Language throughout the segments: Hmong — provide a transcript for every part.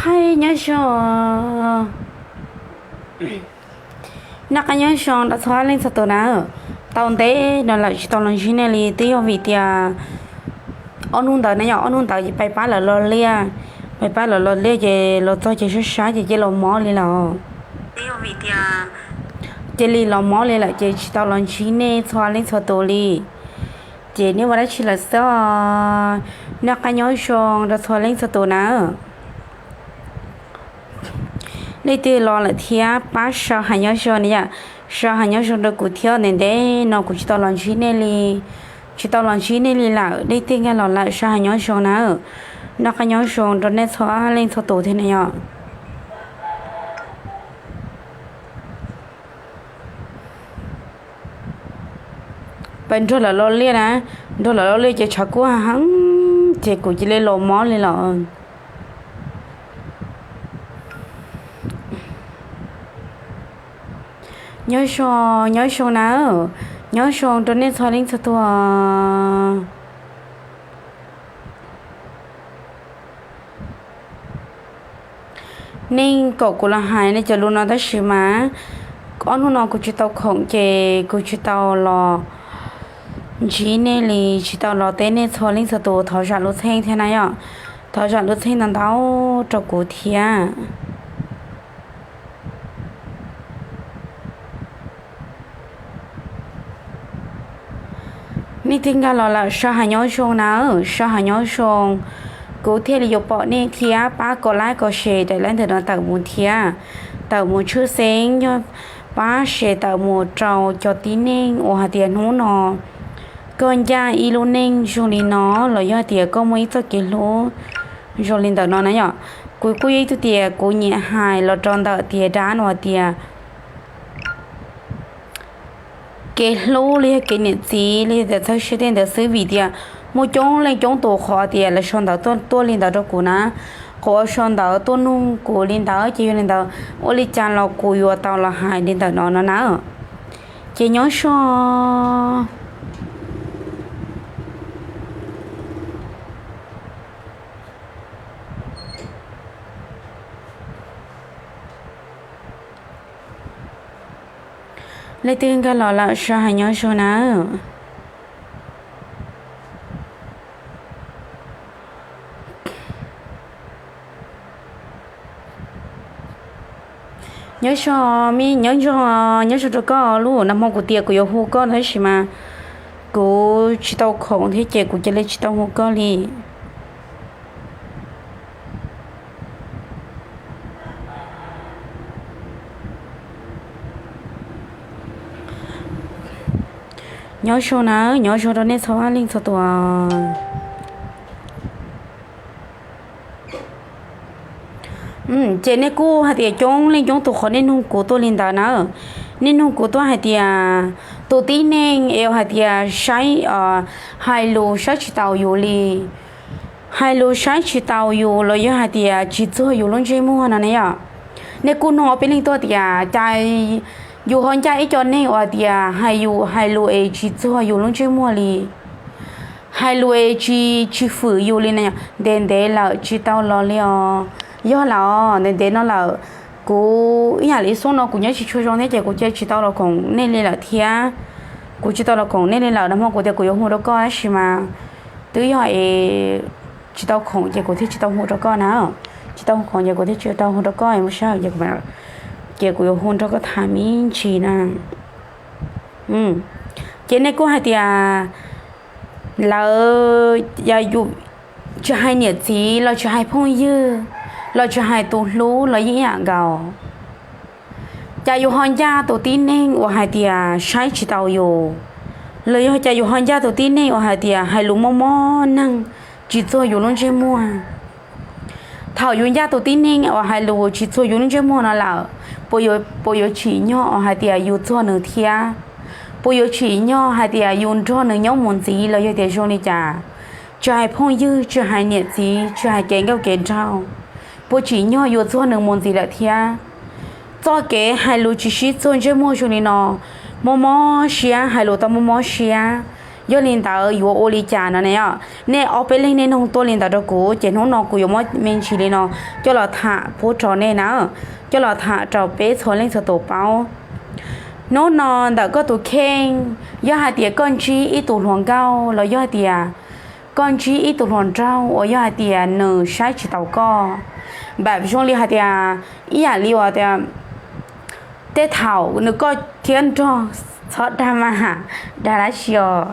Hais nyob zoo, noj qab nyob zoo rau txhua leej txhua tus na. Tau ntev no lawm tsis tau los ntsib nej li, twb yog vim tias ob hnub ntawd na yom, ob hnub ntawd pais pab lawv los liaj, pais pab lawv los liaj ces los txog ces sab sab ces cia li los mob li lawm. Cia li los mob li lawm ces tsis tau los ntsib nej txhua leej txhua tus li. Ces nej ua dab tsi lawm xwb os? Noj qab nyob zoo rau txhua leej txhua tus na. Leej twg los lawm thiab pab sau hais nyob zoo na yom, sau hais nyob zoo rau kuv thiab, ntev ntev no kuv tsis tau los ntsib nej li, tsis tau los ntsib nej li lawm. Leej twg nkag los lawm sau hais nyob zoo na. Noj qab nyob zoo rau nej txhua leej txhua tus thiab na yom. Pais nrog lawv los liaj na, nrog lawv los liaj ces tshav kub heev ces kuv cia li los mob li lawm. Nyob zoo, nyob zoo na, nyob zoo rau nej txhua leej txhua tus. Nej kom kuv los hais nej cov lus no tab sis mas ob hnub no kuv tsis tau khoom ces kuv tsis tau los ntsib nej li, tsis tau los teb nej txhua leej txhua tus, thov zam lub txheej thiab na yom. Thov zam lub txheej ntau ntau rau kuv thiab. Nej twg nkag los lawm sau hais nyob zoo na, sau hais nyob zoo, kuv thiaj li yuav pom nej thiab pab kom like kom share daim live ntawm no tawm mus thiab, tawm mus tshwj xeeb yog pab share tawm mus rau cov tib neeg uas hais tias hnub no koj ncaj ib lub neej zoo li no los yog tias koj muaj ib txoj kev hlub zoo li ntawm no na yom. Kuv kuj yog ib tug tias kuv nyiam hais los rau ntawm tias dab no hais tias kev hlub los yog kev niam txiv los yog tias txhawj siab tej ntawd xwb vim tias muaj coob leej coob tus qhov tias lawv sau ntawv tuaj tuaj li ntawd rau kuv na, qhov sau ntawv tuaj nug kuv li ntawd ces yog li ntawd ua li cas los kuv yuav tau los hais li ntawm no no na. Ces nyob zoo. Leej twg nkag los lawm sau hais nyob zoo na. Nyob zoo, nyob zoo, nyob zoo rau koj lub, nag hmo kuv tias kuv yuav hu koj tab sis mas kuv tsis tau khoom thiab ces kuv cia li tsis tau hu koj li. Nyob zoo na, nyob zoo rau nej txhua leej txhua tus. Ces nej kuj hais tias coob leej coob tus qhov nej nug kuv tuaj li ntawd na. Nej nug kuv tuaj hais tias tus tib neeg es hais tias saib, hais lus saib tsis taus yus li, hais lus saib tsis taus yus los yog hais tias tsis txuag yus lub ntsej muag no ne yom. Nej kuj nug ob peb leeg tuaj tias cas yus ho ncaj ib co neeg uas tias hais yus hais lus es tsis txuag yus lub ntsej muag li, hais lus es tsis, tsis fwm yus li na. Ntev ntev lawm tsis tau los li os. Yog lawm, ntev ntev no lawm, kuv ib yam li xub no kuv nyob tsis tshua zoo thiab ces kuv cia tsis tau los koom nej li lawm thiab. Kuv tsis tau los koom nej li lawm, nag hmo kuv tias kuv yuav hu rau koj tab sis mas twb yog es tsis tau khoom ces kuv thiaj tsis tau hu rau koj na. Tsis tau khoom ces kuv thiaj tsis tau hu rau koj, muaj sij hawm ces kuv yuav hu rau koj tham me ntsis na. Ces nej kuj hais tias lawv, yus tsis hais niam txiv los tsis hais phooj ywg los tsis hais tus hlub los yeej ib yam nkaus. Cas yus ho ncaj tus tib neeg uas hais tias saib tsis taus yus, los yog cas yus ho ncaj tus tib neeg uas hais tias hais lus mob mob neeg, tsis txuag yus lub ntsej muag. Thaum yus ncaj tus tib neeg uas hais lus tsis txuag yus lub ntsej muag no lawm, puas yuav tsim nyog uas hais tias yus txuag nws thiab? Puas yuav tsim nyog hais tias yus nrog nws nyob mus ntxiv los yog tias zoo li cas? Tsis hais phooj ywg, tsis hais niam txiv, tsis hais kev nkauj kev nraug, puas tsim nyog yuav txuag nws mus ntxiv lawm thiab? Txoj kev hais lus tsis sib txuag ntsej muag zoo li no, mob mob siab, hais lus tau mob mob siab, Yog li ntawd yuav ua li cas no ne? Nej ob peb leeg nej noog tuaj li ntawd rau kuv ces hnub no kuv yuav muab me ntsis li no coj los tham pub rau nej na, coj los tham rau peb txhua leej txhua tus paub. Hnub no ntawm koj tus kheej, yog hais tias koj ntsib ib tug hluas nkauj los yog hais tias koj ntsib ib tug hluas nraug uas yog hais tias nws saib tsis taus koj, npam zoo li hais tias ib yam li uas tias tej thaum nws koj thiab nrog, txhob dag mas, dag dab tsi os.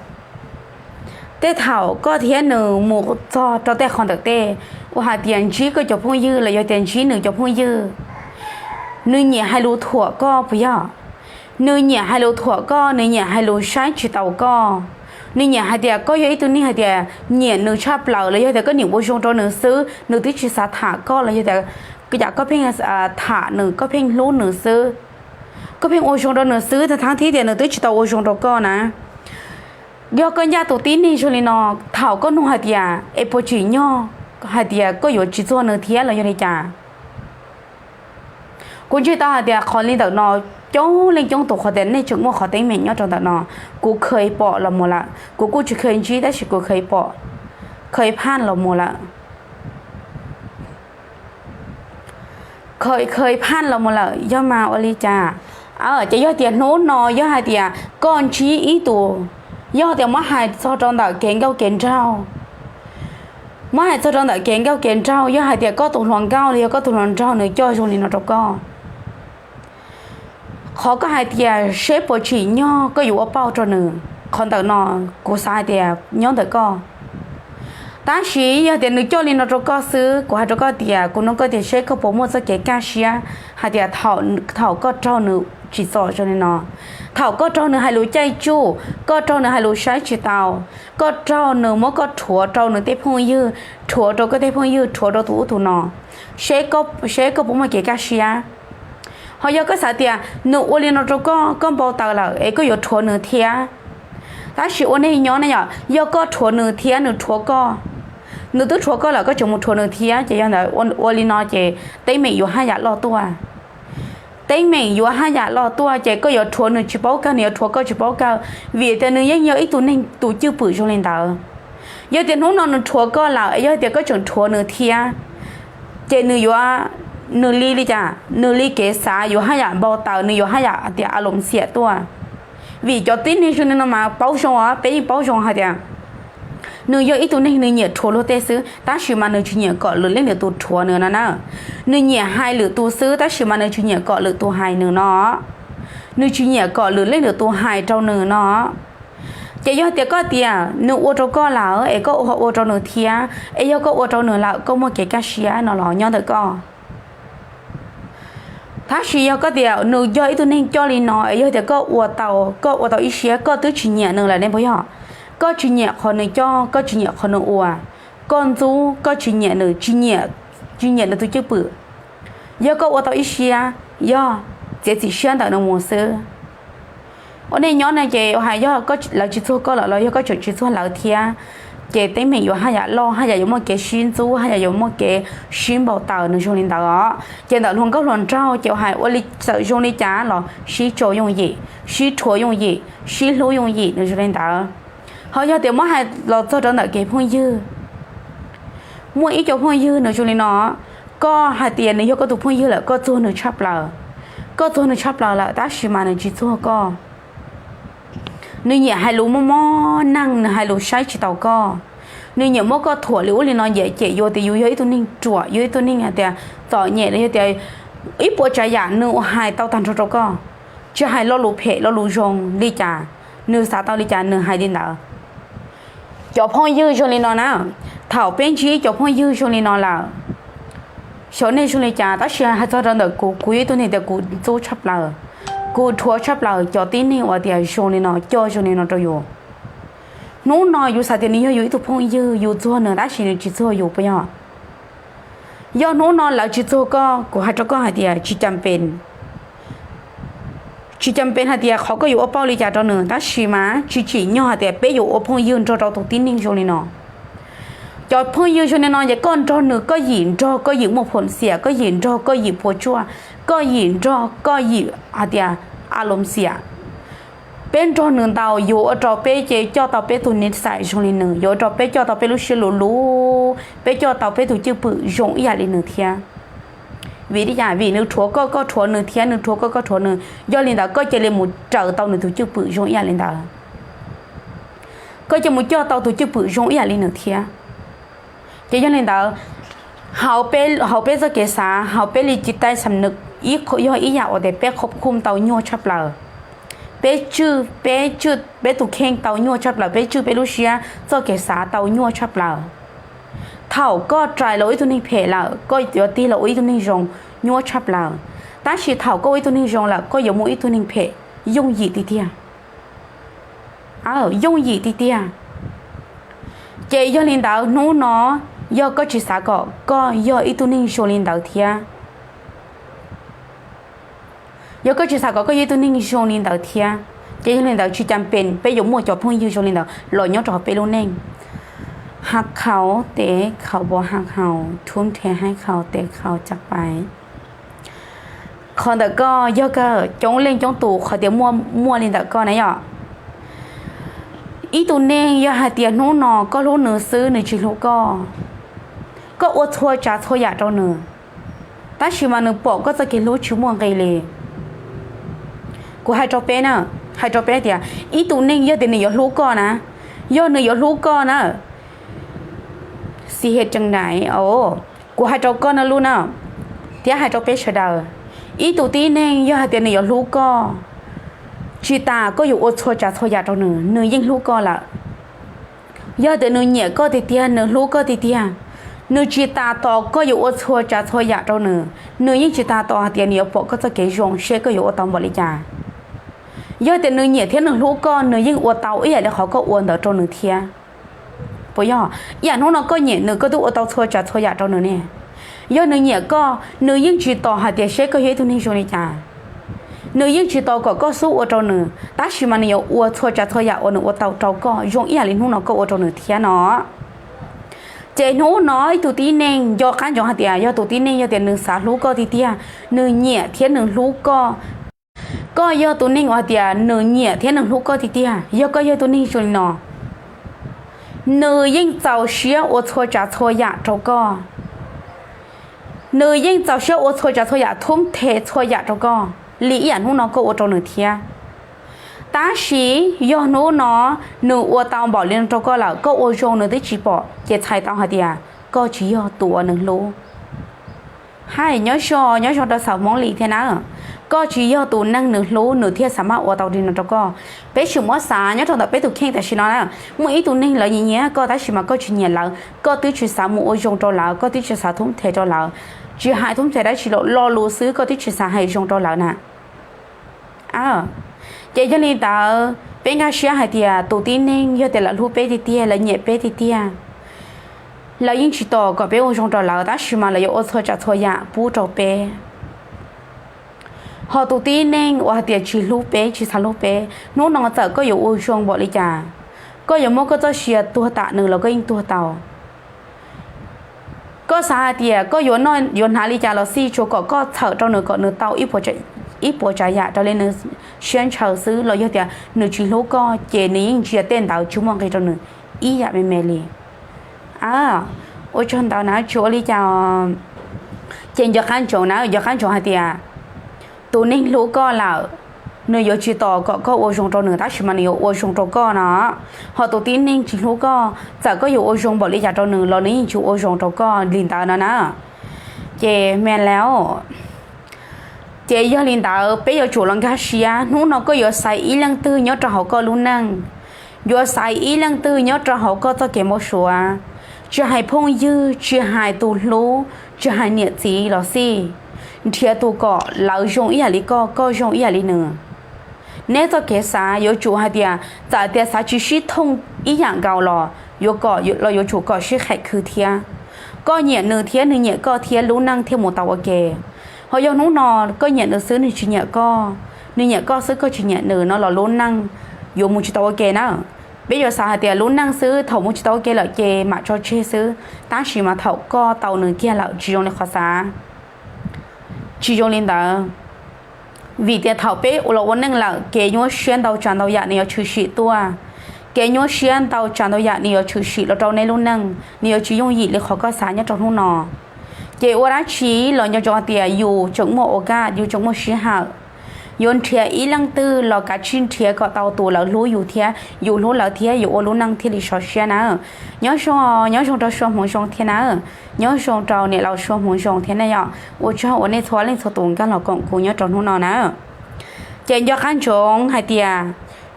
Tej thaum koj thiab nws mus txog rau tej qhov ntawm tej uas hais tias ntsib koj cov phooj ywg los yog tias ntsib nws cov phooj ywg, nws nyiam hais lus thuam koj puas yog? Nws nyiam hais lus thuam koj, nws nyiam hais lus saib tsis taus koj. Nws nyiam hais tias koj yog ib tug neeg hais tias nyiam nws tshaj plaws los yog tias koj nyiam ua zoo rau nws xwb, nws twb tsis xav tham koj los yog tias cas koj pheej tham nws, koj pheej hlub nws xwb, koj pheej ua zoo rau nws xwb, thaum thiab tias nws twb tsis tau ua zoo rau koj na. Yog koj ncaj tus tib neeg zoo li no, thaum koj nug hais tias es puas tsim nyog hais tias koj yuav tsis txuag nws thiab los yog li cas? Kuv ntseeg tau hais tias qhov li ntawm no coob leej coob tus qhov tias nej tseem muaj qhov teeb meem nyob rau ntawm no. Kuv kheev pom los mus lawm, kuv kuj tsis kheev ntsib tab sis kuv kheev pom, kheev phaj los mus lawm. Kheev phaj los mus lawm yog mas ua li cas? Ces yog tias hnub no yog hais tias koj ntsib ib tus, yog tias muab hais txog rau ntawm kev nkauj kev nraug, muab hais txog rau ntawm kev nkauj kev nraug, yog hais tias koj tus hluas nkauj los yog koj tus hluas nraug nws coj zoo li no rau koj, qhov koj hais tias seb puas tsim nyog koj yuav ua pauj rau nws, qhov ntawm no kuv xav hais tias nyob ntawm koj. Tab sis yog tias nws coj li no rau koj xwb, kuv hais rau koj tias kuv nug koj tias seb koj puas muaj txoj kev kaj siab hais tias thaum koj raug nws tsim txom zoo li no, thaum koj raug nws hais lus caij tsuj, koj raug nws hais lus saib tsis taus, koj raug nws muab koj rhuav rau nws tej phooj ywg, rhuav rau koj tej phooj ywg, rhuav rau tus ub tus no, seb koj puas muaj kev kaj siab. Ho yog koj xav tias nws ua li no rau koj, koj npau taws lawm es koj yuav rhuav nws thiab, tab sis ua neej nyob ne yom, yog koj rhuav nws thiab nws rhuav koj, nws twb rhuav koj lawm koj tseem mus rhuav nws thiab ces yog ntawd ua li no ces teeb meem yuav haj yam loj tuaj. Teeb meem yuav haj yam loj tuaj ces koj yuav rhuav nws tsis paub kawg, nws yuav rhuav koj tsis paub kawg, vim tias nws yeej yog ib tug neeg tus cwj pwm zoo li ntawd. Yog tias hnub no nws rhuav koj lawm es yog tias koj tseem rhuav nws thiab, ces nws yuav, nws li li cas, nws li kev xav yuav haj yam npau taws, nws yuav haj yam tias a loos xiam tuaj. Vim cov tib neeg zoo li no mas paub zoo os, peb yeej paub zoo hais tias nws yog ib tug neeg nws nyiam rhuav luag tej xwb, tab sis mas nws tsis nyiam kom lwm leej lwm tus rhuav nws no na. Nws nyiam hais lwm tus xwb, tab sis mas nws tsis nyiam kom lwm tus hais nws no. Nws tsis nyiam kom lwm leej lwm tus hais rau nws no. Ces yog tias koj tias nws ua rau koj lawm es koj ua rau nws thiab, es yog koj ua rau nws lawm koj muaj kev kaj siab no los nyob ntawm koj. Tab sis yog koj tias nws yog ib tug neeg coj li no es yog tias koj ua tau, koj ua tau ib siab koj twb tsis nyiam nws lawm ne puas yog? Koj tsis nyiam qhov nws coj, koj tsis nyiam qhov nws ua, koj ntxub, koj tsis nyiam nws, tsis nyiam nws tus cwj pwm. Yog koj ua tau ib siab, yog txiav txim siab ntawm nws mus xwb. Ua neej nyob no ces hais yog lawv tsis txuag koj lawm los yog koj tseem tsis txuag lawv thiab, ces teeb meem yuav haj yam loj, haj yam yuav muaj kev sib ntxub, haj yam yuav muaj kev sib npau taws nws zoo li ntawd os. Ces ntawm hluas nkauj hluas nraug ces hais ua li txawm zoo li cas los sib tso yooj yim, sib rhuav yooj yim, sib hlub yooj yim nws zoo li ntawd. Ho yog tias muab hais los txog rau ntawm kev phooj ywg, muaj ib co phooj ywg nws zoo li no, koj hais tias nws yog koj tus phooj ywg lawm koj txuag nws tshaj plaws, koj txuag nws tshaj plaws lawm tab sis mas nws tsis txuag koj. Nws nyiam hais lus mob mob neeg, nws hais lus saib tsis taus koj. Nws nyiam muab koj thuam li ub li no yam cem yus tias yus yog ib tug neeg ruam, yus ib tug neeg hais tias txom nyem los yog tias ib puas tsav yam nws ua hais tau tag nrho rau koj. Tsis hais lo lus phem lo lus zoo li cas, nws xav tau li cas nws hais li ntawd. Cov phooj ywg zoo li no na, thaum peb ntsib cov phooj ywg zoo li no lawm, xyov nej zoo li cas tab sis hais txog rau ntawm kuv, kuv yog ib tug neeg tias kuv ntxub tshaj plaws, kuv rhuav tshaj plaws cov tib neeg uas tias zoo li no, coj zoo li no rau yus. Hnub no yus xav tias nws yog yus ib tug phooj ywg, yus txuag nws tab sis nws tsis txuag yus puas yog? Yog hnub no lawv tsis txuag koj, kuv hais rau koj hais tias tsis cam pes, tsis cam pes hais tias qhov koj yuav ua pauj li cas rau nws, tab sis mas tsis tsim nyog hais tias peb yuav ua phooj ywg nrog rau tus tib neeg zoo li no. Cov phooj ywg zoo li no ces koj nrog nws koj yim nrog koj yim muaj phoom xiam, koj yim nrog koj yim puas tsuaj, koj yim nrog koj yim hais tias a loos xiam. Peb nrog nws ntau yuav ua rau peb ces coj tau peb tus niv xais zoo li nws, yuav ua rau peb coj tau peb lub siab luv luv, peb coj tau peb tus cwj pwm zoo ib yam li nws thiab. Vim li cas? Vim nws rhuav koj, koj rhuav nws thiab, nws rhuav koj, koj rhuav nws, yog li ntawd koj cia li mus raws tau nws tus cwj pwm zoo ib yam li ntawd. Koj cia mus coj tau tus cwj pwm zoo ib yam li nws thiab. Ces yog li ntawd, hauv peb txoj kev xav, hauv peb li ci tai xam nws, yog ib yam uas tias peb khoob khum tau nyuaj tshaj plaws. Peb tswj, peb tswj peb tus kheej tau nyuaj tshaj plaws, peb tswj peb lub siab txoj kev xav tau nyuaj tshaj plaws. Thaum koj rais los ua ib tug neeg phem lawm, koj yuav tig los ua ib tug neeg zoo nyuaj tshaj plaws. Tab sis thaum koj ua ib tug neeg zoo lawm, koj yuav mus ua ib tug neeg phem yooj yim tiag tiag. Yooj yim tiag tiag. Ces yog li ntawd hnub no, yog koj tsis xav kom koj yog ib tug neeg zoo li ntawd thiab, yog koj tsis xav kom koj yog ib tug neeg zoo li ntawd thiab, ces yog li ntawd tsis cam pem peb yuav muaj cov phooj ywg zoo li ntawd los nyob rau hauv peb lub neej. Hab khau tes khau bo hab khau thub nrhe hab khau tes khau caj pais. Qhov ntawm koj yog kawg coob leej coob tus qhov tias muaj muaj li ntawm koj na yom. Ib tug neeg yog hais tias hnub no koj hlub nws xwb nws tsis hlub koj, koj ua txhua tsav txhua yam rau nws, tab sis mas nws pom koj txoj kev hlub tsis muaj nqis li. Kuv hais rau peb na, hais rau peb tias ib tug neeg yog tias nws yuav hlub koj na, yog nws yuav hlub koj na, xi he tsees nais, kuv hais rau koj na lub na, thiab hais rau peb sawv daws, ib tug tib neeg yog hais tias nws yuav hlub koj, tsis tas koj yuav ua txhua tsav txhua yam rau nws, nws yeej hlub koj lawm. Yog tias nws nyiam koj tiag tiag, nws hlub koj tiag tiag, nws tsis tas tos koj yuav ua txhua tsav txhua yam rau nws, nws yeej tsis tas tos hais tias nws yuav pom koj txoj kev zoo seb koj yuav ua tau npaum li cas. Yog tias nws nyiam thiab nws hlub koj, nws yeej ua tau ib yam li qhov koj ua ntawd rau nws thiab. Puas yog? Ib yam hnub no koj nyiam nws, koj twb ua tau txhua tsav txhua yam rau nws ne. Yog nws nyiam koj, nws yeej tsis tos hais tias seb koj yog ib tug neeg zoo li cas. Nws yeej tsis tos kom koj xub ua rau nws, tab sis mas nws yuav ua txhua tsav txhua yam uas nws ua tau rau koj zoo ib yam li hnub no koj ua rau nws thiab no. Ces hnub no ib tug tib neeg nco qab ntsoov hais tias yog tus tib neeg yog tias nws xav hlub koj tiag tiag, nws nyiam thiab nws hlub koj, koj yog tus neeg uas hais tias nws nyiam thiab nws hlub koj tiag tiag, yog koj yog tus neeg zoo li no, nws yeej txaus siab ua txhua tsav txhua yam rau koj. Nws yeej txaus siab ua txhua tsav txhua yam, thub nthe txhua yam rau koj li ib yam hnub no koj ua rau nws thiab. Tab sis yog hnub no nws ua tau npaum li no rau koj lawm, koj ua zoo nws twb tsis pom, ces txhais tau hais tias koj tsis yog tus uas nws hlub. Hais nyob zoo, nyob zoo rau xav Hmoob li thiab na, koj tsis yog tus neeg nws hlub nws thiaj xav maj ua tau li no rau koj. Peb sim muab xav nyob rau ntawm peb tus kheej tam sim no na, muaj ib tug neeg lawv nyiam nyiam koj tab sis mas koj tsis nyiam lawv, koj twb tsis xav mus ua zoo rau lawv, koj twb tsis xav thub nthe rau lawv, tsis hais thub nthe dab tsi los lo lus xwb koj twb tsis xav hais zoo rau lawv na. Ces yog li ntawd peb nkag siab hais tias tus tib neeg yog tias lawv hlub peb tiag tiag, lawv nyiam peb tiag tiag, lawv yeej tsis tos kom peb ua zoo rau lawv, tab sis mas lawv yuav ua txhua tsav txhua yam pub rau peb. Ho tus tib neeg uas hais tias tsis hlub peb, tsis xav hlub peb, hnub no txawm koj yuav ua zoo npaum li cas, koj yuav muab koj txoj sia tuag tam nws los koj yeej tuag tau. Koj xav hais tias koj yuav noj yuav hnav li cas los xij, tsuas kom koj txhawm rau nws kom nws tau ib puas tsav yam raws li nws siab ntshaw xwb, los yog tias nws tsis hlub koj ces nws yeej ntsia tej ntawd tsis muaj nqis rau nws ib yam me me li. Ua tsaug ntawd na, tsis ua li cas. Ces nco qab ntsoov na, nco qab ntsoov hais tias tus neeg hlub koj lawm, nws yuav tsis tos kom koj ua zoo rau nws, tab sis mas nws yuav ua zoo rau koj no. Ho tus tib neeg tsis hlub koj, txawm koj yuav ua zoo npaum li cas rau nws los nws yeej tsis ua zoo rau koj li ntawd no na. Ces me lawm, ces yog li ntawd peb yuav tsum los nkag siab, hnub no koj yuav xaiv ib leej twg nyob rau hauv koj lub neej, yuav xaiv ib leej twg nyob rau hauv koj txoj kev npau suav, tsis hais phooj ywg, tsis hais tus hlub, tsis hais niam txiv los xij, nrhiav tus kom lawv zoo ib yam li koj, koj zoo ib yam li nws. Neb txoj kev xav yuav tsum hais tias txawm tias xav tsis sib thooj ib yam nkaus los yuav kom los yuav tsum kom sib qham khw thiab. Koj nyiam nws thiab nws nyiam koj thiab lub neej thiaj mus tau ua ke. Ho yog hnub no koj nyiam nws xwb nws tsis nyiam koj, nws nyiam koj xwb koj tsis nyiam nws no los lub neej yuav mus tsis tau ua ke na. Peb yuav xav hais tias lub neej xwb thaum mus tsis tau ua ke lawm ces mam tso tseg xwb, tab sis mas thaum koj tau nws kiag lawm tsis zoo li qhov xav. Tsis zoo li ntawd. Vim tias thaum peb los ua neej lawm, kev nyuaj siab ntau tsav ntau yam nws yuav tshwm sim tuaj. Kev nyuaj siab ntau tsav ntau yam nws yuav tshwm sim los rau nej lub neej, nws yuav tsis yooj yim li qhov koj xav nyob rau hnub no. Ces ua dab tsi los nco ntsoov tias yus tseem muaj ua kaj, yus tseem muaj sij hawm. Yuav nrhiav ib leej twg los kav tsij nrhiav kom tau tus lawv hlub yus thiab yus hlub lawv thiab yuav ua lub neej thiaj li sov siab na. Nyob zoo, nyob zoo rau sua hmoov zoo thiab na. Nyob zoo rau niam laus sua hmoov zoo thiab na yom. Ua tsaug uas nej txhua leej txhua tus nkag los koom kuv nyob rau hnub no na. Ces nco qab ntsoov hais tias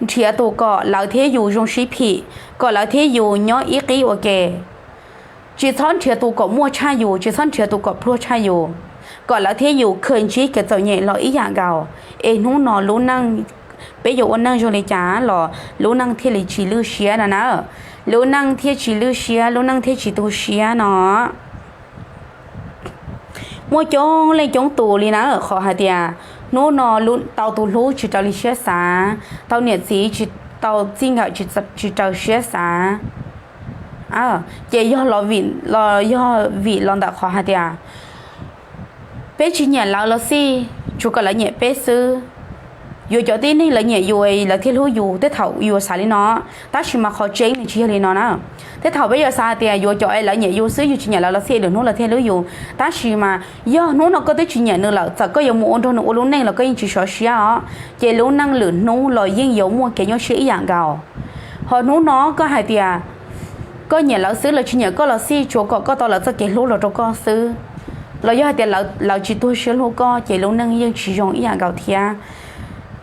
nrhiav tus kom lawv thiab yus zoo sib phim, kom lawv thiab yus nyob ib qib ua ke. Tsis txhob nrhiav tus kom muaj tshaj yus, tsis txhob nrhiav tus kom pluag tshaj yus, kom lawv thiab yus khaws ntsib kev txom nyem los ib yam nkaus. Es hnub no lub neej, peb yuav ua neej zoo li cas los lub neej thiaj li tsis lwj siab no na. Lub neej thiaj tsis lwj siab, lub neej thiaj tsis tu siab no. Muaj coob leej coob tus li na, qhov hais tias hnub no tau tus hlub tsis raws li siab xav, tau niam txiv tsis tau txij nkawm tsis raws siab xav. Ces yog los, yog vim los ntawm qhov hais tias peb tsis nyiam lawv los xij, tsuas kom lawv nyiam peb xwb. Yuav cov tib neeg lawv nyiam yus, lawv thiaj hlub yus, tej thaum yus xav li no. Tab sis mas qhov tseeb nws tsis yog li no na. Tej thaum peb yuav xav hais tias yuav cov es lawv nyiam yus xwb, yus tsis nyiam lawv los xij, lwm hnub lawv thiaj hlub yus. Tab sis mas yog hnub no koj twb tsis nyiam nws lawm, txawm koj yuav mus ua nrog nws ua lub neej los koj yeej tsis sov siab os, ces lub neej lwm hnub los yeej yuav muaj kev nyuaj siab ib yam nkaus. Ho hnub no koj hais tias koj nyiam lawv xwb, lawv tsis nyiam koj los xij, tsuas kom koj tau lawv txoj kev hlub los rau koj xwb, los yog hais tias lawv tsis tuag siab hlub koj, ces lub neej yeej tsis zoo ib yam nkaus thiab.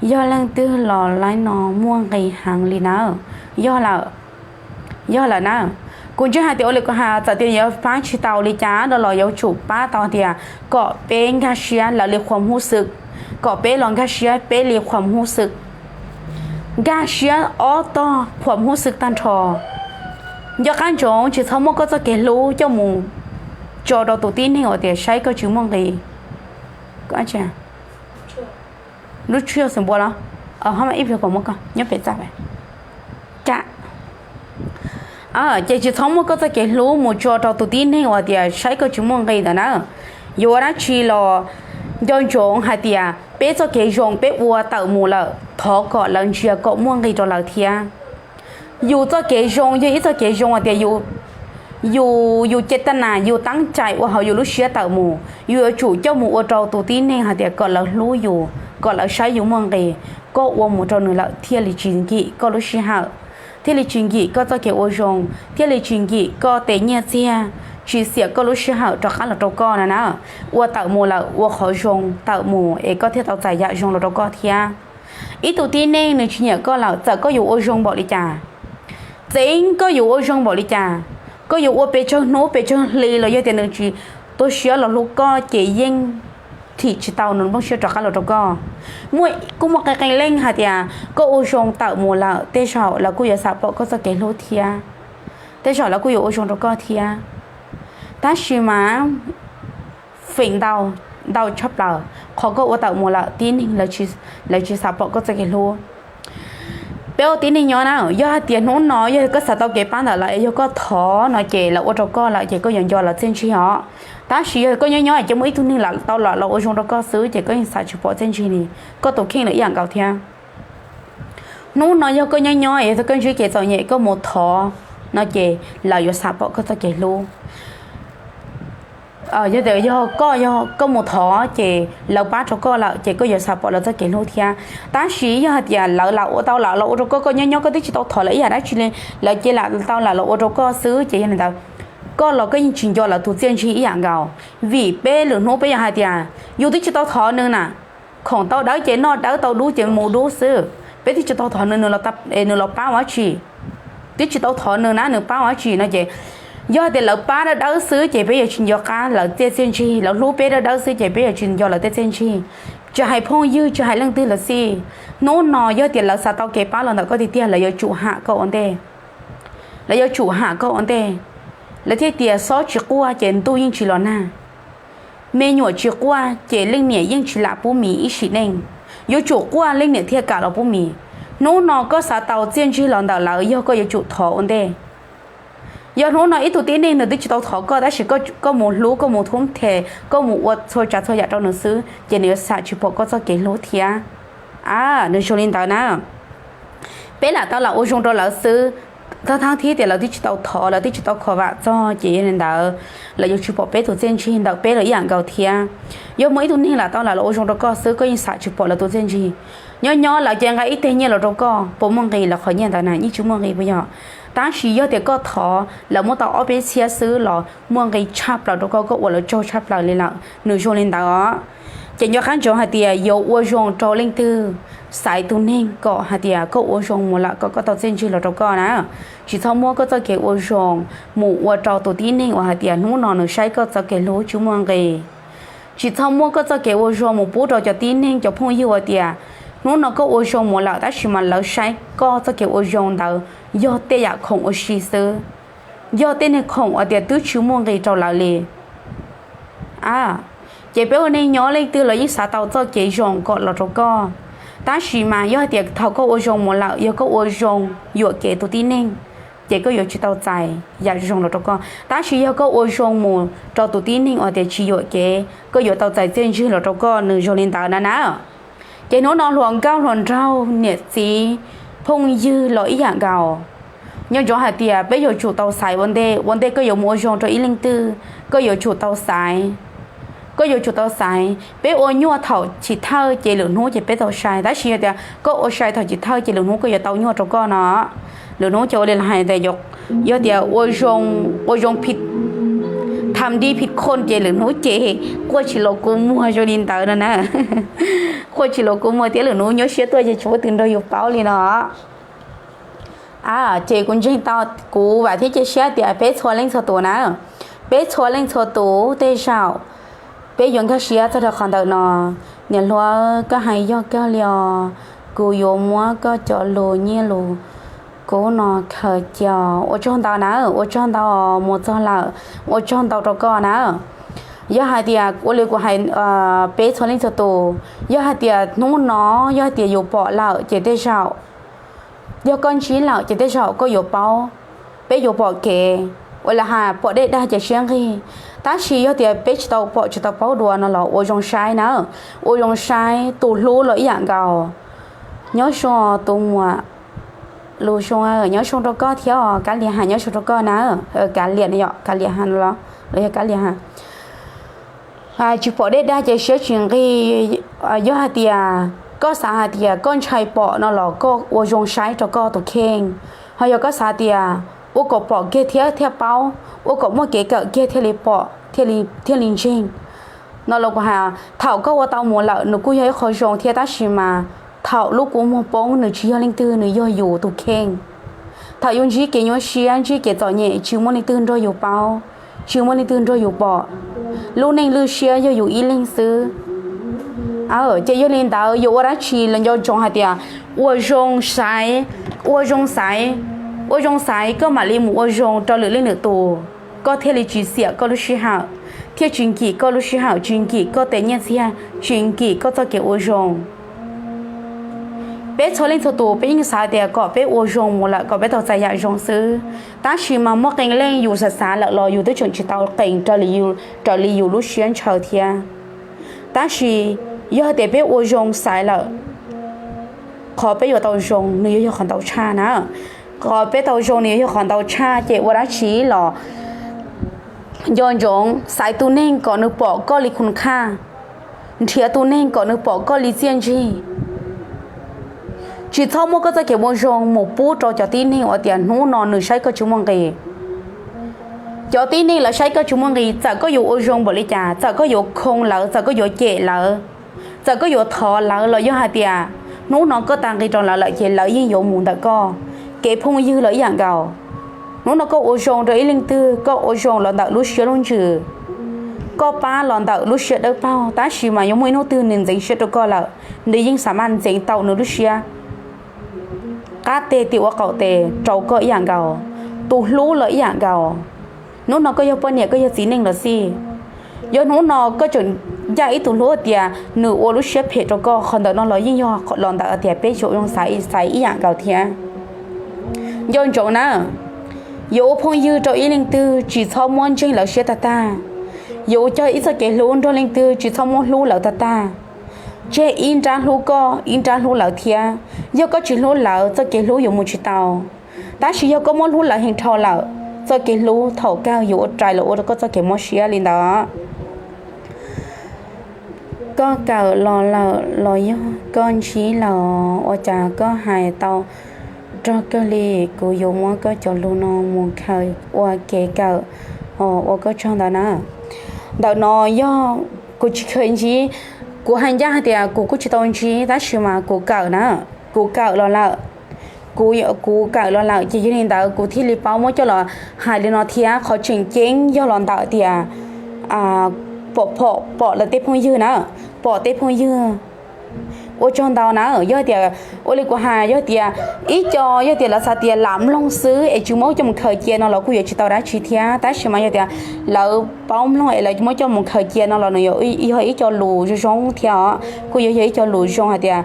Yog leej twg los laib no muaj nqis heev li na. Yog lawm, yog lawm na. Kuv ntseeg hais tias ua li kuv hais, txawm tias yuav pab tsis tau li cas los yuav tsum pab tau tias kom peb nkag siab lawv li khuam huj xwm, kom peb los nkag siab peb li khuam huj xwm, nkag siab ob tog khuam huj xwm tag nrho. Nco qab ntsoov tsis txhob muab koj txoj kev hlub coj mus tso rau tus tib neeg uas tias saib koj tsis muaj nqis. Lub tshuaj xwm npua los, ib pliag kuv muab koj nyob pem txaj. Ces tsis txhob muab koj txoj kev hlub mus tso rau tus tib neeg uas tias saib koj tsis muaj nqis ntawd na. Yuav ua dab tsi los nco ntsoov hais tias peb txoj kev zoo peb ua tawm mus lawm, thov kom lawv ntsia kom muaj nqis rau lawv thiab. Yus txoj kev zoo yog ib txoj kev zoo uas tias yus, yus cev taj nas, yus teeb cai ua hauv yus lub siab tawm mus, yus yuav tsum coj mus ua rau tus tib neeg hais tias kom lawv hlub yus, kom lawv saib yus muaj nqis. Koj ua mus rau nws lawm thiaj li tsis nkim koj lub sij hawm, thiaj li tsis nkim koj txoj kev ua zoo, thiaj li tsis nkim koj tes nyiaj txiag, tsis xiam koj lub sij hawm rov qab los rau koj no na. Ua tawm mus lawm ua qhov zoo tawm mus es koj thiaj tau txais yam zoo los rau koj thiab. Ib tug tib neeg nws tsis nyiam koj lawm, txawm koj yuav ua zoo npaum li cas, txawm koj yuav ua zoo npaum li cas, koj yuav ua pes tsawg hnub pes tsawg hli los yog tias nws tsis tu siab los hlub koj ces yeej thim tsis tau nws nplooj siab rov qab los rau koj. Muaj, kuj muaj qee qee leej hais tias koj ua zoo tawm mus lawm tej zaum lawv kuj yuav xav pom koj txoj kev hlub thiab, tej zaum lawv kuj yuav ua zoo rau koj thiab. Tab sis mas feem ntau, ntau tshaj plaws qhov koj ua tawm mus lawm tib neeg lawv tsis xav pom koj txoj kev hlub. Peb ua tib neeg nyob na, yog hais tias hnub no yog koj xav tau kev pab ntawm lawv es yog koj thov no ces lawv ua rau koj lawm ces koj yuav nco lawv txiaj ntsig os. Tab sis yog koj nyob nyob es cia muaj ib tug neeg lam tau lam los ua zoo rau koj xwb ces koj yeej xav tsis pom txiaj ntsig li, koj tus kheej lawm ib yam nkaus thiab. Hnub no yog koj nyob nyob es yog koj ntsib kev txom nyem koj mus thov no ces lawv yuav xav pom koj txoj kev hlub. Yog tias yog koj, yog koj mus thov ces lawv pab rau koj lawm ces koj yuav xav pom lawv txoj kev hlub thiab. Tab sis yog hais tias lawv lam ua tau lam los ua rau koj, koj nyob nyob koj twb tsis tau thov lawv ib yam dab tsi li, lawv cia lam tau lam los ua rau koj xwb ces yog li ntawd koj los koj yeej tsis nco lawv tus txiaj ntsig ib yam nkaus. Vim peb lwm hnub peb yog hais tias yus twb tsis tau thov nws na, khoom tau dawb ces noj dawb, tau dub ces mus dub xwb. Peb twb tsis tau thov nws, nws los pab ua dab tsi? Twb tsis tau thov nws na, nws pab ua dab tsi no ces yog tias lawv pab dawb dawb xwb ces peb yuav tsis nco qab lawv tej txiaj ntsig, lawv hlub peb dawb dawb xwb ces peb yuav tsis nco lawv tej txiaj ntsig. Tsis hais phooj ywg, tsis hais leej twg los xij, hnub no yog tias lawv xav tau kev pab los ntawm koj tiag tiag lawv yuav tsum ham koj ua ntej. Lawv yuav tsum ham koj ua ntej. Lawv thiaj tias xob tsis quaj ces ntuj yeej tsis los nag. Me nyuam tsis quaj ces leej niam yeej tsis lam pub mis ib sim neej. Yuav tsum quaj leej niam thiaj kam los pub mis. Hnub no koj xav tau txiaj ntsig los ntawm lawv yog koj yuav tsum thov ua ntej. Yog hnub no ib tug tib neeg nws twb tsis tau thov koj tab sis koj mus hlub, koj mus thub them, koj mus ua txhua tsav txhua yam rau nws xwb ces nws yuav xam tsis pom koj txoj kev hlub thiab. A, nws zoo li ntawd na. Peb lam tau lam ua zoo rau lawv xwb, thab thab thib tias lawv twb tsis tau thov, lawv twb tsis tau kho vam txog ces yog li ntawd lawv yuav tsis pom peb tus txiaj ntsig ntawm peb los ib yam nkaus thiab. Yog muaj ib tug neeg lam tau lam los ua zoo rau koj xwb koj yeej xam tsis pom lawv tus txiaj ntsig. Nyob nyob lawv ces nqa ib teg nyiaj los rau koj, puas muaj nqis lawv qhov nyiaj ntawd na? Yeej tsis muaj nqis puas yog? Tab sis yog tias koj thov lawv muab tau ob peb txhiab xwb los muaj nqis tshaj plaws rau koj, koj ua lawv tsaug tshaj plaws li lawm. Nws zoo li ntawd os. Ces nco qab ntsoov hais tias yuav ua zoo rau leej twg, xaiv tus neeg kom hais tias koj ua zoo mus lawm kom koj tau txiaj ntsig los rau koj na. Tsis txhob muab koj txoj kev ua zoo mus ua rau tus tib neeg uas hais tias hnub no nws saib koj txoj kev hlub tsis muaj nqis. Tsis txhob muab koj txoj kev ua zoo mus pub rau cov tib neeg cov phooj ywg uas tias hnub no koj ua zoo mus lawm tab sis mas lawv saib koj txoj kev ua zoo ntawd yog tej yam khoom ua si xwb, yog tej niag khoom uas tias twb tsis muaj nqis rau lawv li. A, ces peb ua neej nyob leej twg los yeej xav tau txoj kev zoo kom los rau koj. Tab sis mas yog hais tias thaum koj ua zoo mus lawm yog koj ua zoo yuam kev tus tib neeg, ces koj yuav tsis tau txais yam zoo los rau koj. Tab sis yog koj ua zoo mus rau tus tib neeg uas tias tsis yuam kev, koj yuav tau txais txiaj ntsig los rau koj. Nws zoo li ntawd na na. Ces hnub no hluas nkauj hluas nraug niam txiv phooj ywg los ib yam nkaus, nco ntsoov hais tias peb yuav tsum tau xaiv ua ntej. Ua ntej koj yuav mus ua zoo rau ib leej twg koj yuav tsum tau xaiv. Koj yuav tsum tau xaiv. Peb ua nyuaj thaum chiv thawj ces lwm hnub ces peb tau sai, tab sis yog tias koj ua sai thaum chiv thawj ces lwm hnub koj yuav tau nyuaj rau koj no. Lwm hnub ces ua li hais tias, yog tias ua zoo, ua zoo tham di phim khoj ces lwm hnub ces quaj tsis los kua muag zoo li ntawd no na. Quaj tsis los kua muag thiab lwm hnub nyuaj siab tuaj ces tsis muaj leej twg nrog yus paub li no. A, ces kuv ntseeg tau, kuv vam thiab cia siab tias peb txhua leej txhua tus na, peb txhua leej txhua tus tej zaum peb yuav nkag siab txog rau qhov ntawm no. Niam hluas, koj hais yog kawg li os, kuv yuav muab koj cov lus nyiaj lus kub no khaws cia. Ua tsaug ntau na, ua tsaug ntau, mus txog lawm, ua tsaug ntau rau koj na. Yog hais tias ua li kuv hais, peb txhua leej txhua tus, yog hais tias hnub no yog hais tias yus pom lawm ces tej zaum, yog koj ntsib lawm ces tej zaum koj yuav paub, peb yuav pom kev. Ua li hais pom dej dag ces siab nqig, tab sis yog tias peb tsis tau pom tsis tau paub dua no los ua zoo saib na, ua zoo saib. Tus hlub los ib yam nkaus. Nyob zoo tus muam, lus zoo, nyob zoo rau koj thiab os, Kab Lias Has nyob zoo rau koj na. Kab Lias no yog Kab Lias Has los yog Kab Lias Has. Tsis pom dej dag ces siab tsis nqig. Yog hais tias koj xav hais tias koj ntshai pom no los koj ua zoo saib rau koj tus kheej. Ho yog koj xav tias ua kom pom kiag thiab thiaj paub, ua kom muaj kev kawm kiag thiaj li pom, thiaj li ntseeg no los kuv hais, thaum koj ua tau mus lawm nws kuj yog ib qho zoo thiab, tab sis mas thaum lub kua muag poob nws tsis yog leej twg, nws yog yus tus kheej. Thaum yus ntsib kev nyuaj siab, ntsib kev txom nyem, tsis muaj leej twg nrog yus paub, tsis muaj leej twg nrog yus pom. Lub neej lwj siab yog yus ib leeg xwb. Ces yog li ntawd yuav ua dab tsi los nco ntsoov hais tias ua zoo xaiv, ua zoo xaiv, ua zoo xaiv koj mam li mus ua zoo rau lwm leej lwm tus, koj thiaj li tsis xiam koj lub sij hawm, thiaj tsis nkim koj lub sij hawm, tsis nkim koj tes nyiaj txiag, tsis nkim koj txoj kev ua zoo. Peb txhua leej txhua tus peb yeej xav tias kom peb ua zoo mus lawm kom peb tau txais yam zoo xwb, tab sis mas muaj qee leej yus xav xav lawm los yus twb tseem tsis tau qees raws li yus lub siab ntshaw thiab. Tab sis yog tias peb ua zoo xaiv lawm, qhov peb yuav tau zoo nws yuav yog qhov ntau tshaj na. Qhov peb tau zoo nws yuav yog qhov ntau tshaj, ces ua dab tsi los nco ntsoov xaiv tus neeg kom nws pom koj li khun khaj, nrhiav tus neeg kom nws pom koj li txiaj ntsig. Tsis txhob muab koj txoj kev ua zoo mus pub rau cov tib neeg uas tias hnub no nws saib koj tsis muaj nqis. Cov tib neeg lawv saib koj tsis muaj nqis, txawm koj yuav ua zoo npaum li cas, txawm koj yuav khoo lawv, txawm koj yuav cem lawv, txawm koj yuav thov lawv los yog hais tias hnub no koj tas nqi rau lawv lawm ces lawv yeej yuav mus ntawm koj. Kev phooj ywg los ib yam nkaus. Hnub no koj ua zoo rau ib leej twg, koj ua zoo los ntawm lub siab lub ntsws, koj pab los ntawm lub siab dawb paug, tab sis mas yuav muaj ib hnub twg nws ntxeev siab rau koj lawm, nws yeej xav mas ntxeev tau nws lub siab qab teg tim ua qaum tes rau koj ib yam nkaus. Tus hlub los ib yam nkaus. Hnub no koj yog poj niam koj yog txiv neej los xij, yog hnub no koj tseem ncaj ib tug hlub tias nws ua lub siab phem rau koj, qhov ntawm no los yeej yog los ntawm tias peb tsis ua zoo xaiv ib yam nkaus thiab. Nco ntsoov na, Yuav ua phooj ywg rau ib leej twg tsis txhob muab ntseeg lawv siab tag tag. Yuav ua cog ib txoj kev hlub nrog leej twg tsis txhob muab hlub lawv tag tag. Tseg ib nrab hlub koj ib nrab hlub lawv thiab. Yog koj tsis hlub lawv, txoj kev hlub yuav mus tsis tau. Tab sis yog koj muab hlub lawv heev dhau lawm, txoj kev hlub thaum kawg yuav ua rais los ua rau koj txoj kev mob siab li ntawd. Koj kawm los lawm los yog koj ntsib lawm? Ua cas koj hais tau rog kawg li. Kuv yuav muab koj cov lus no mus khaws ua kev kawm, ua koj tsaug ntawd na. Ntawm no yog kuv tsis khaws ntsib, kuv hais ncaj hais tias kuv kuj tsis tau ntsib, tab sis mas kuv kawm na, kuv kawm los lawm. Kuv, kuv kawm los lawm ces yog li ntawd kuv thiaj li paub muab coj los hais li no thiab. Qhov tseem ceeb yog los ntawm tias pom, pom lawv tej phooj ywg na, pom tej phooj ywg ua tsaug ntau na. Yog tias ua li kuv hais, yog tias ib co, yog tias lawv xav tias lam mloog xwb es tsis muab coj mus khaws cia no los kuj yuav tsis tau dab tsi thiab. Tab sis mas yog tias lawv paub mloog es lawv muab coj mus khaws cia no los nws yog ib co lus zoo zoo thiab os. Kuj yuav yog ib co lus zoo hais tias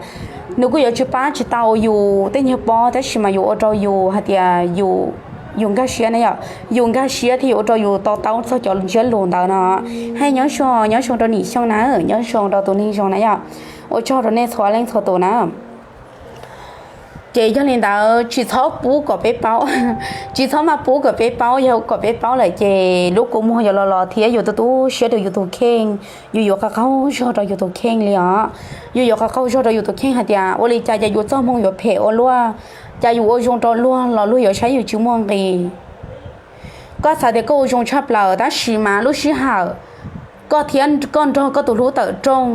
nws kuj yuav tsis pab tsis tau yus tej nyuag pob, tab sis mas yuav ua rau yus hais tias yus, yus nkag siab na yom, yus nkag siab thiab yuav ua rau yus to taub txog cov ntsiab lus ntawd no. Hais nyob zoo, nyob zoo rau Nim Xyooj na, nyob zoo rau tus neeg zoo na yom. Ua tsaug rau nej txhua leej txhua tus na. Ces yog li ntawd tsis txhob pub kom peb paub, tsis txhob mas pub kom peb paub, yog kom peb paub lawm ces lub kua muag yuav los los thiab yus tu tu siab rau yus tus kheej, yus yuav qaug qaug zog rau yus tus kheej li os. Yus yuav qaug qaug zog rau yus tus kheej hais tias ua li cas ces yus txoj hmoo yuav phem ua luaj, cas yus ua zoo rau luag los luag yuav saib yus tsis muaj nqis. Koj xav tias koj ua zoo tshaj plaws tab sis mas lub sij hawm koj thiab koj nrog koj tus hlub tawm rooj,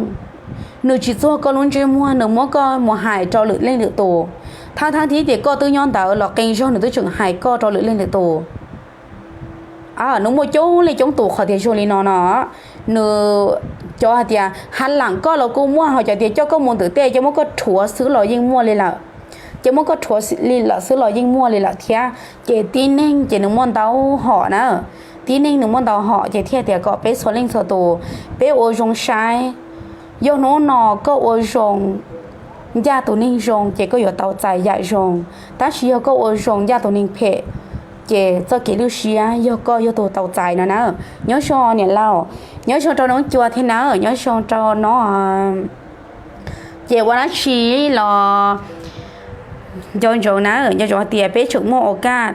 nws tsis txuag koj lub ntsej muag, nws muab koj mus hais rau lwm leej lwm tus. Thab thab thib tias koj twb nyob ntawd los qee zog nws twb tseem hais koj rau lwm leej lwm tus. Nws muaj coob leej coob tus qhov tias zoo li no no. Nws, cov hais tias ha lam koj los kuj muaj, ho cov tias coj koj mus ntawm tej, coj muab koj rhuav xwb los yeej muaj li lawm. Ces muab koj rhuav li lawm xwb los yeej muaj li lawm thiab. Ces tib neeg ces nws muaj ntau hom na. Tib neeg nws muaj ntau hom ces thiaj tias kom peb txhua leej txhua tus, peb ua zoo saib. Yog hnub no koj ua zoo ncaj tus neeg zoo ces koj yuav tau txais yam zoo, tab sis yog koj ua zoo ncaj tus neeg phem ces txoj kev lwj siab yog koj yog tus tau txais no na. Nyob zoo niam laus, nyob zoo rau noob cua thiab na, nyob zoo rau no. Ces ua dab tsi los nco ntsoov na, nco ntsoov hais tias peb tseem muaj ua kaj,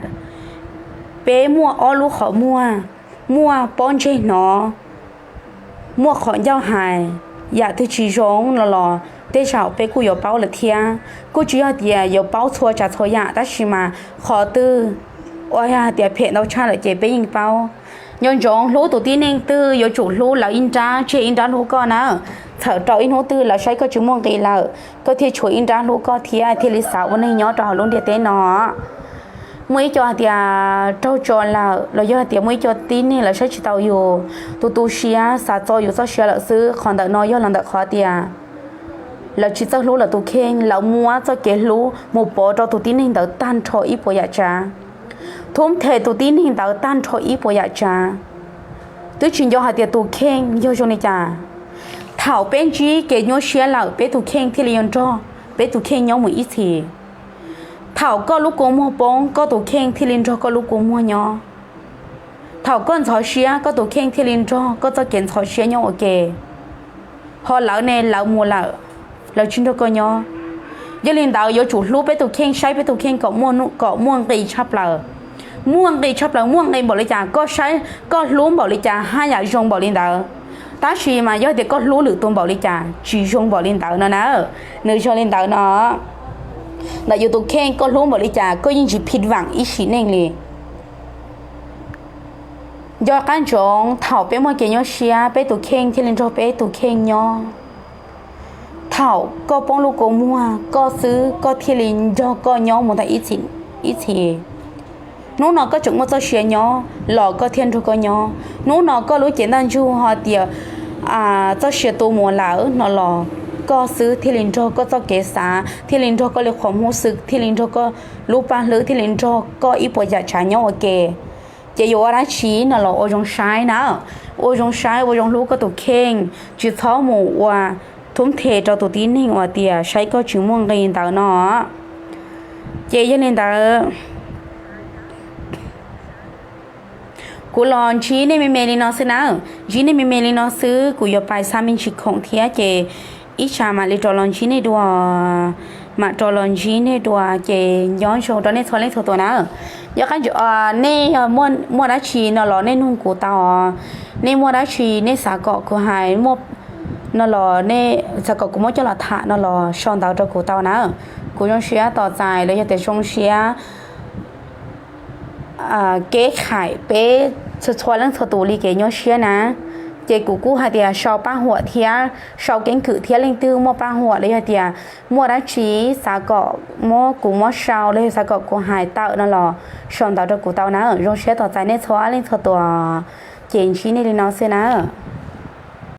peb muaj ob lub qhov muag, muaj pob ntseg hnov, muaj qhov ncauj hais, yam twg tsis zoo no los tej zaum peb kuj yuav paub lawm thiab. Kuj tsis yog tias yuav paub txhua tsav txhua yam tab sis mas qhov twg uas yog hais tias phem ntau tshaj lawm ces peb yeej paub. Nco ntsoov hlub tus tib neeg twg yuav tsum hlub lawv ib nrab tseg ib nrab hlub koj na. Txhawm rau ib hnub twg lawv saib koj tsis muaj nqis lawm koj thiaj tshuav ib nrab hlub koj thiab thiaj li xav ua neeg nyob rau hauv lub ntiaj teb no. Muaj ib co hais tias raug tso lawm los yog hais tias muaj ib co tib neeg lawv saib tsis tau yus, tu tu siab xav txo yus txoj sia lawm xwb. Qhov ntawm no yog los ntawm qhov tias lawv tsis txawj hlub lawv tus kheej, lawv muab txoj kev hlub mus pov rau tus tib neeg ntawd tag nrho ib puas yam tsav. Thub nthe tus tib neeg ntawd tag nrho ib puas yam tsav. Twb tsis nco hais tias tus kheej yog zoo li cas. Thaum peb ntsib kev nyuaj siab lawm peb tus kheej thiaj li yuav nrog peb tus kheej nyob mus ib txhis. Thaum koj lub kua muag poob koj tus kheej thiaj li nrog koj lub kua muag nyob. Thaum koj ntxhov siab koj tus kheej thiaj li nrog koj txoj kev ntxhov siab nyob ua ke. Ho lawv ne, lawv mus lawm, lawv tsis nrog koj nyob. Yog li ntawd yuav tsum hlub peb tus kheej, saib peb tus kheej kom muaj, kom muaj nqis tshaj plaws. Muaj nqis tshaj plaws, muaj nqis npaum li cas koj saib, koj hlub npaum li cas haj yam zoo npaum li ntawd. Tab sis mas yog tias koj hlub lwm tus npaum li cas tsis zoo npaum li ntawd no na. Nws zoo li ntawd no. Ntawm yus tus kheej koj hlub npaum li cas koj yeej tsis phim vam ib sim neej li. Nco qab ntsoov thaum peb muaj kev nyuaj siab peb tus kheej thiaj li nrog peb tus kheej nyob. Thaum koj poob lub kua muag koj xwb koj thiaj li nrog koj nyob mus tag ib txhis. Hnub no koj tseem muaj txoj sia nyob los koj thiaj nrog koj nyob. Hnub no koj lub cev ntaj ntsug ho tias txoj sia tu mus lawm no los koj xwb thiaj li nrog koj txoj kev xav, thiaj li nrog koj li qhuam hmub xwb, thiaj li nrog koj lub paj hlwb, thiaj li nrog koj ib puas yam tsav nyob ua ke. Ces yuav ua dab tsi no los ua zoo saib na, ua zoo saib ua zoo hlub koj tus kheej, tsis txhob mus ua thub nthe rau tus tib neeg uas tias saib koj tsis muaj nqis ntawd no. Ces yog li ntawd Kuv los ntsib nej me me li no xwb nawb, ntsib nej me me li no xwb, kuv yuav pais xa me ntsis khoom thiab ces ib tsam mam li rov los ntsib nej dua, mam rov los ntsib nej dua ces nyob zoo rau nej txhua leej txhua tus nawb. Yog qab ntsis nej yog muaj dab tsi no los nej nug kuv tau, nej muaj dab tsi nej xav kom kuv hais no los nej xav kom kuv muab coj los tham no los sau ntawv rau kuv tau nawb. Kuv zoo siab tos txais los yog tias zoo siab keb khais peb txhua leej txhua tus li kev nyuaj siab na. Ces kuv kuj hais tias sau paj huam thiab sau keeb kwm thiab leej twg muaj paj huam los yog tias muaj dab tsi xav kom muab kuv muab sau los yog xav kom kuv hais tawm no los sau ntawv rau kuv tau nawb. Zoo siab tos txais nej txhua leej txhua tus, ces ntsib nej li no xwb nawb.